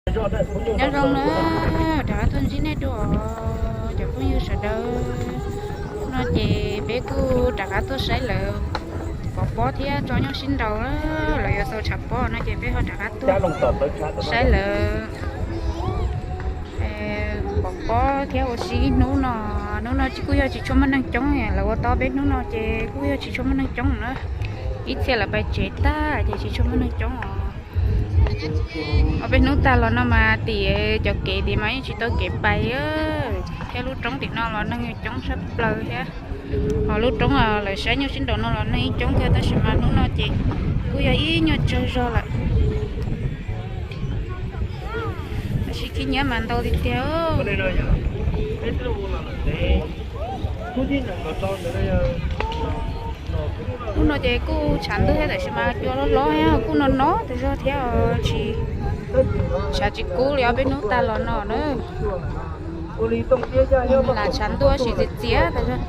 Nyob zoo na, rov qab tuaj ntsib nej dua cov phooj ywg sawv daws. No ces peb kuj rov qab tuaj saib lawv pov pob thiab tso nyuj sib nraus, lawv yuav xaus tshav pob no ces peb ho rov qab tuaj saib lawv pov pob thiab ua si ib hnub no. Hnub no kuj yog tsis tshua muaj neeg coob, lawv ua tau peb hnub no ces kuj yog tsis tshua muaj neeg coob na. Ib txhia lawv pais tsev tag ces tsis tshua muaj neeg coob os. Ob peb hnub tag los no mas tim cov kev tim mas yeej tsis tau kev pais, thiab lub roob tim no los neeg coob tshaj plaws thiab. Ho lub roob lawv saib nyuj sib nraus no los neeg coob thiab, tab sis mas hnub no ces kuj yog ib nyuag tsawg zog lawm. Tab sis khib nyiab mas ntau tiag tiag. Hnub no ces kuj tshav ntuj thiab, tab sis mas cua hlob hlob thiab, kuj no no tas zog thiab, tsis tshav tsis kub li ob peb hnub tag los no na. Lam tshav ntuj sis txias txias tas zog.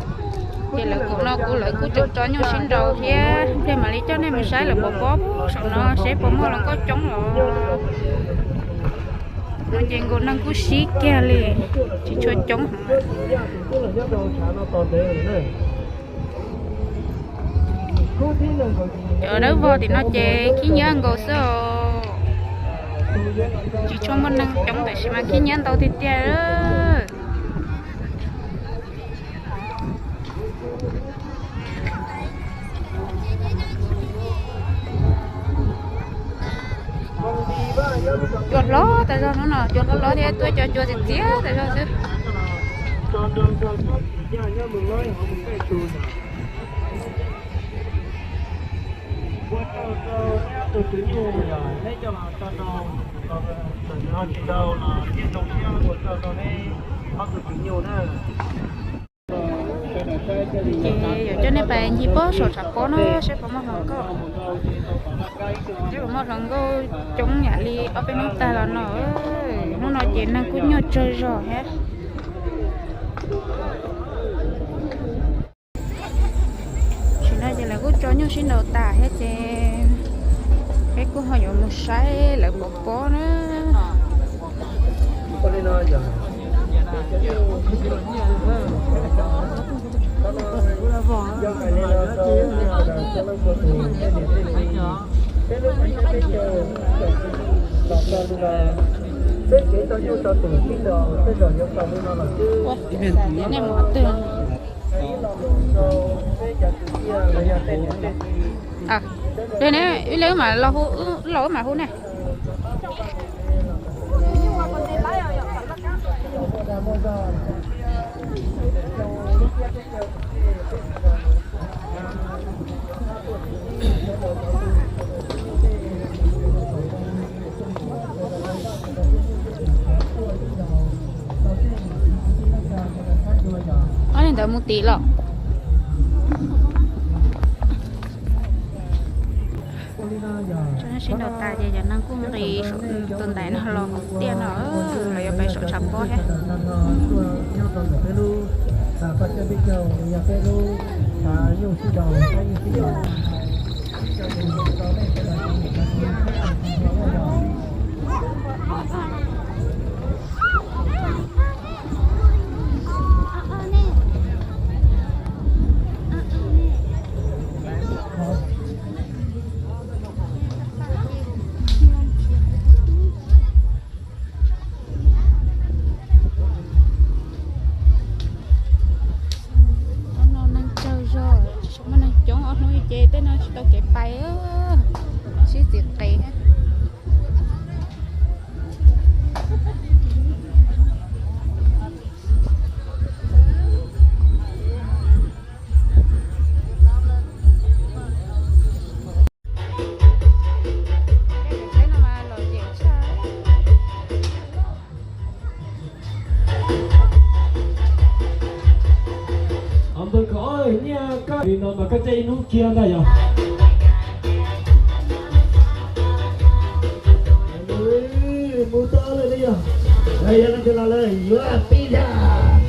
Ces lawv kaum no kuv lawv kuj tseem tso nyuj sib nraus thiab, pliag mam li coj nej mus saib lawv pov pob saum no seb puas muaj hluas nkauj coob los. No ces nkaus neeg kuj sib kiag li, tsis tshua coob heev. Cov dawb vog tim no ces khib nyiab nkaus xwb os. Tsis tshua muaj neeg coob tab sis mas khib nyiab ntau tiag tiag. Cua hlob tas zog hnub no, cua hlob hlob thiab tuaj cov cua txias txias tas zog xwb. Ces yuav coj nej pais ncig pob saum tshav pob no seb puas muaj hluas nkauj. Seb puas muaj hluas nkauj coob yam li ob peb hnub tag los no. Hnub no ces neeg kuj nyuaj tsawg zog thiab. Tam sim no ces lawv kuj tso nyuj sib nraus tas thiab ces peb kuj ho yuav mus saib lawv pov pob na. Nej mus qhov twg? Ib leeg mas los, los wb mam hu ne. Ob leeg ntawd mus tim los? Tso nyuj sib nraus tas ces cov neeg kuj nqis tus ntaiv no los tiaj no, los yuav pais saum tshav pob thiab. Ob no neeg tsawg zog, tsis muaj neeg coob, ob hnub ib ce tej no tsis tau kev pais, sib txiv qev. Npawg Kov, nyiaj koj li no mas koj caij ib hnub kiag ntag yog. Mus tau lawm yog, yog leej twg los lawm yuav pib dag.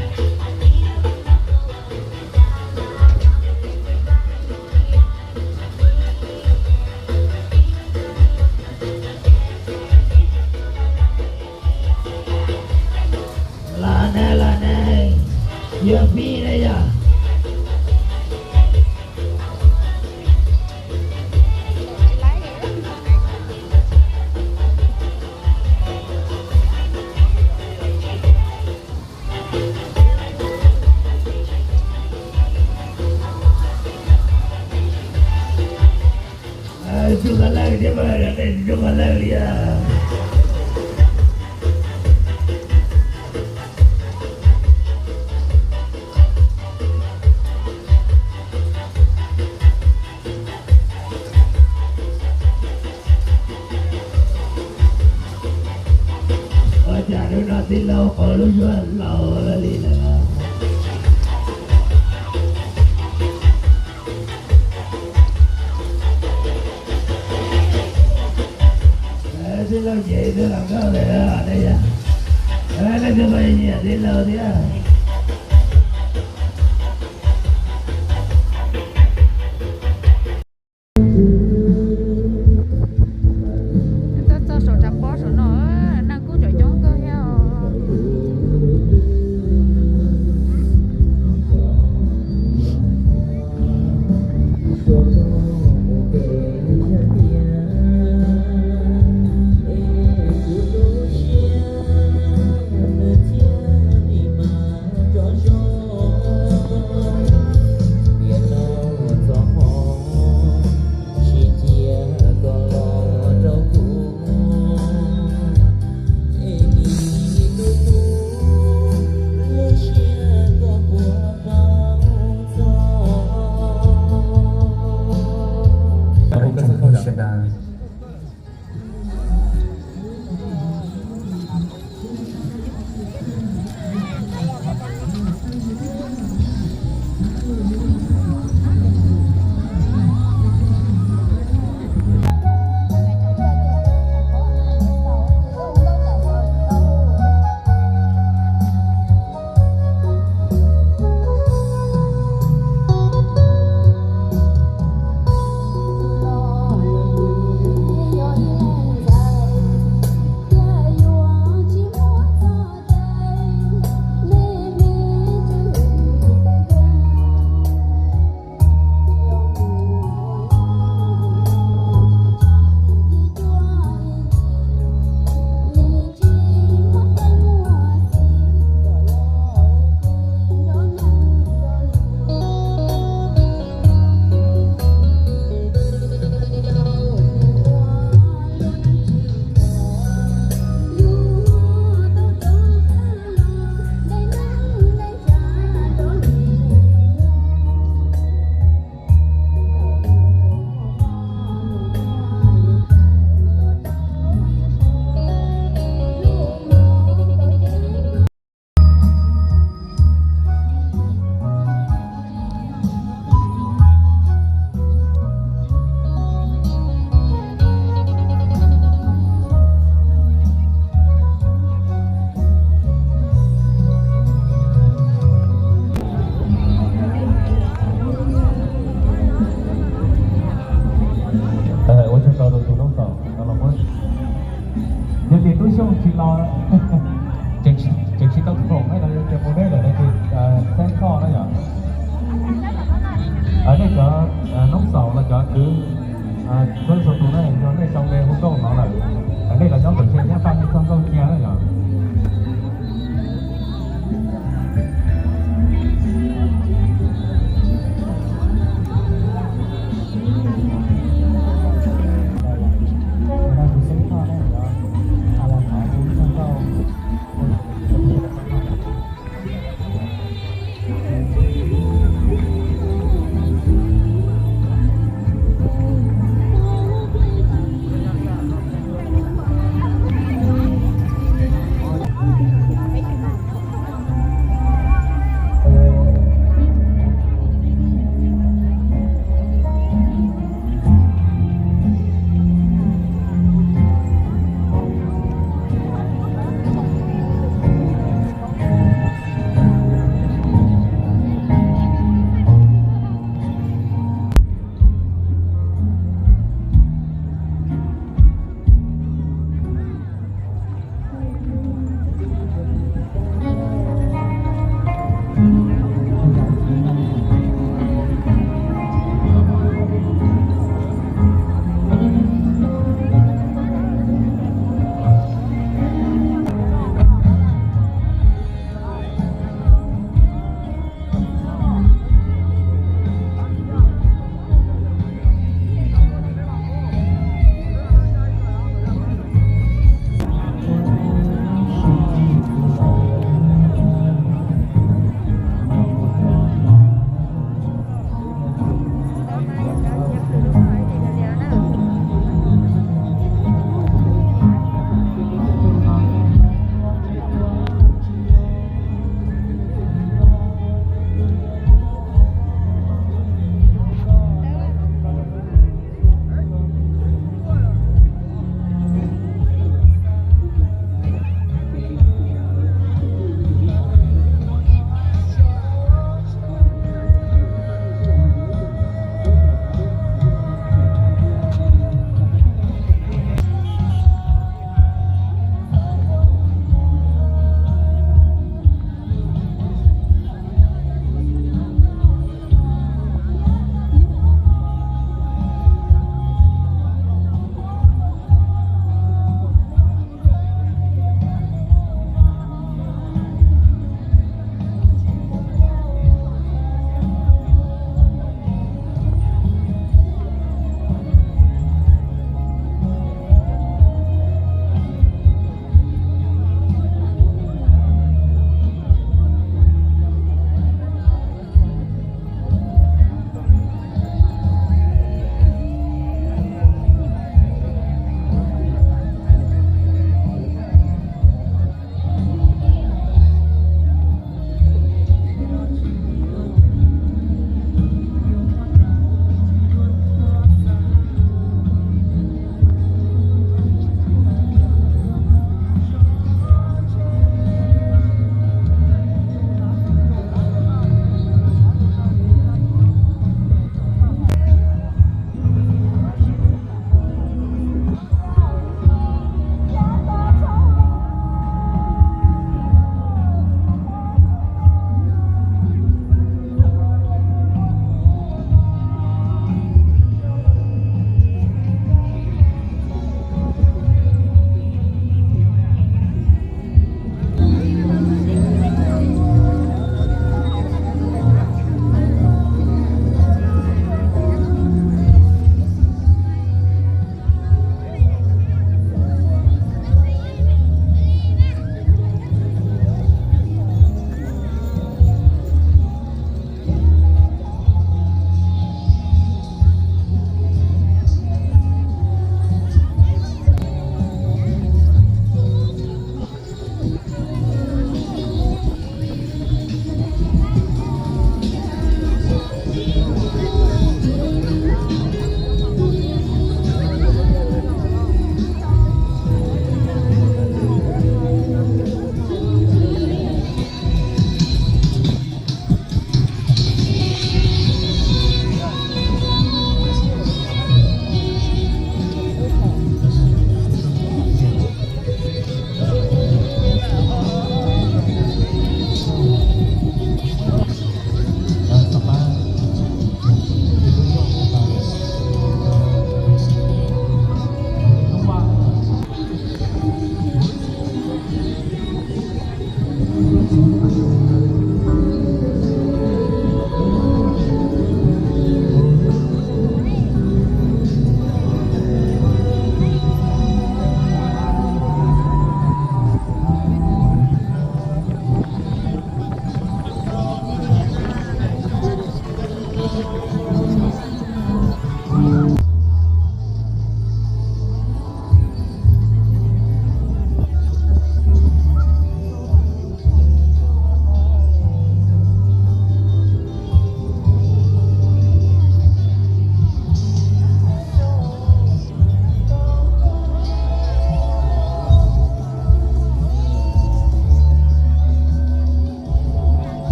Pib na yog. Tub Qhab Lawj thiab mas, tub Qhab Lawj li. Ua cas hnub no tij laug qhov lub suab laus li lawm. Tij laug nyiam tij laug nkauj lawm ne yog. Leej twg nyiam tij laug thiab? Tuaj txog saum tsav pob saum no, neeg kuj coob coob kawg thiab os. Ua tsaug rau tus noob xaum no los muab. Yog tias tub Xyooj tsis los, tseem tsis tau foom no yog tias mus deb lawm no ces xeeb koj na yom. Nej cov noob xaum los cov kwv, txhua txhua tus na yog nej sau npe hu nkauj no lawm, nej los nyob tom tsev thiab pab nej txog nkauj